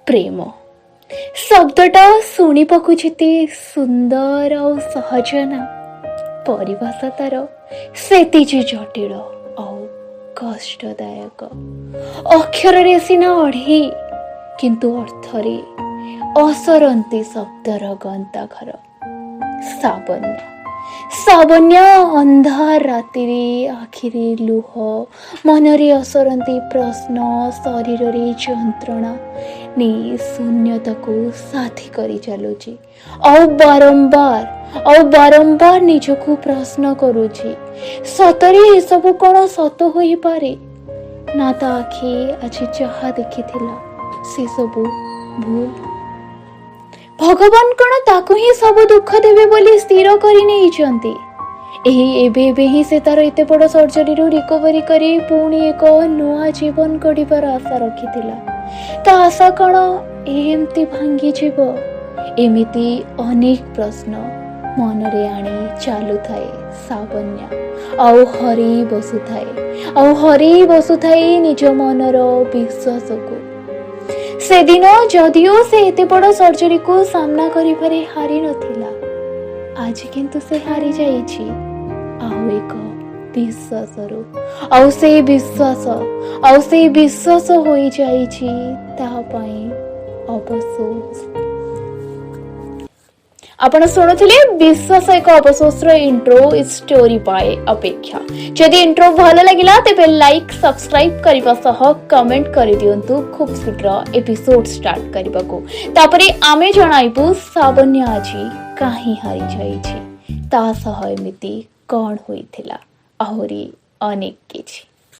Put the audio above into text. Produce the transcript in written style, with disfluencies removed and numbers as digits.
ପ୍ରେମ ଶବ୍ଦଟା ଶୁଣିବାକୁ ଯେତେ ସୁନ୍ଦର ଆଉ ସହଜ ନା, ପରିଭାଷା ତାର ସେତେ ଯେ ଜଟିଳ ଆଉ କଷ୍ଟଦାୟକ। ଅକ୍ଷରରେ ସିନା ଅଢ଼େଇ, କିନ୍ତୁ ଅର୍ଥରେ ଅସରନ୍ତି ଶବ୍ଦର ଗନ୍ତାଘର। ସାବନ୍ୟା, ସାବନ୍ୟା ଅନ୍ଧାର ରାତିରେ ଆଖିରେ ଲୁହ, ମନରେ ଅସରନ୍ତି ପ୍ରଶ୍ନ, ଶରୀରରେ ଯନ୍ତ୍ରଣା ନେଇ ଶୂନ୍ୟତାକୁ ସାଥୀ କରି ଚାଲୁଛି ଆଉ ବାରମ୍ବାର ନିଜକୁ ପ୍ରଶ୍ନ କରୁଛି, ସତରେ ଏସବୁ କ'ଣ ସତ ହୋଇପାରେ ନା ତା ଆଖି ଆଜି ଯାହା ଦେଖିଥିଲା ସେସବୁ ଭୁଲ? ଭଗବାନ କ'ଣ ତାକୁ ହିଁ ସବୁ ଦୁଃଖ ଦେବେ ବୋଲି ସ୍ଥିର କରି ନେଇଛନ୍ତି? ଏହି ଏବେ ଏବେ ହିଁ ସେ ତାର ଏତେ ବଡ଼ ସର୍ଜରୀରୁ ରିକଭରି କରି ପୁଣି ଏକ ନୂଆ ଜୀବନ ଗଢ଼ିବାର ଆଶା ରଖିଥିଲା। ତା ଆଶା କ'ଣ ଏମିତି ଭାଙ୍ଗିଯିବ? ଏମିତି ଅନେକ ପ୍ରଶ୍ନ ମନରେ ଆଣି ଚାଲୁଥାଏ ସାବନ୍ୟା ଆଉ ହରେଇ ବସୁଥାଏ ନିଜ ମନର ବିଶ୍ୱାସକୁ। ସେଦିନ ଯଦିଓ ସେ ଏତେ ବଡ଼ ସର୍ଜରୀକୁ ସାମ୍ନା କରିବାରେ ହାରି ନଥିଲା, ଆଜି କିନ୍ତୁ ସେ ହାରି ଯାଇଛି ଆଉ ଏକ ବିଶ୍ୱାସରୁ। ଆଉ ସେଇ ବିଶ୍ୱାସ ହୋଇଯାଇଛି ତା ପାଇଁ ଅବସୋସ। ଆପଣ ଶୁଣୁଥିଲେ ବିଶ୍ୱାସ ଏକ ଅବସୋସର ଇଣ୍ଟ୍ରୋ, ଷ୍ଟୋରି ବାଏ ଅପେକ୍ଷା। ଯଦି ଇଣ୍ଟ୍ରୋ ଭଲ ଲାଗିଲା, ତେବେ ଲାଇକ୍, ସବସ୍କ୍ରାଇବ୍ କରିବା ସହ କମେଣ୍ଟ କରିଦିଅନ୍ତୁ ଖୁବ୍ ଶୀଘ୍ର ଏପିସୋଡ୍ ଷ୍ଟାର୍ଟ କରିବାକୁ। ତାପରେ ଆମେ ଜଣାଇବୁ ସାବନ୍ୟା ଆଜି କାହିଁ ହାରିଯାଇଛି, ତା ସହ ଏମିତି କ'ଣ ହୋଇଥିଲା, ଆହୁରି ଅନେକ କିଛି।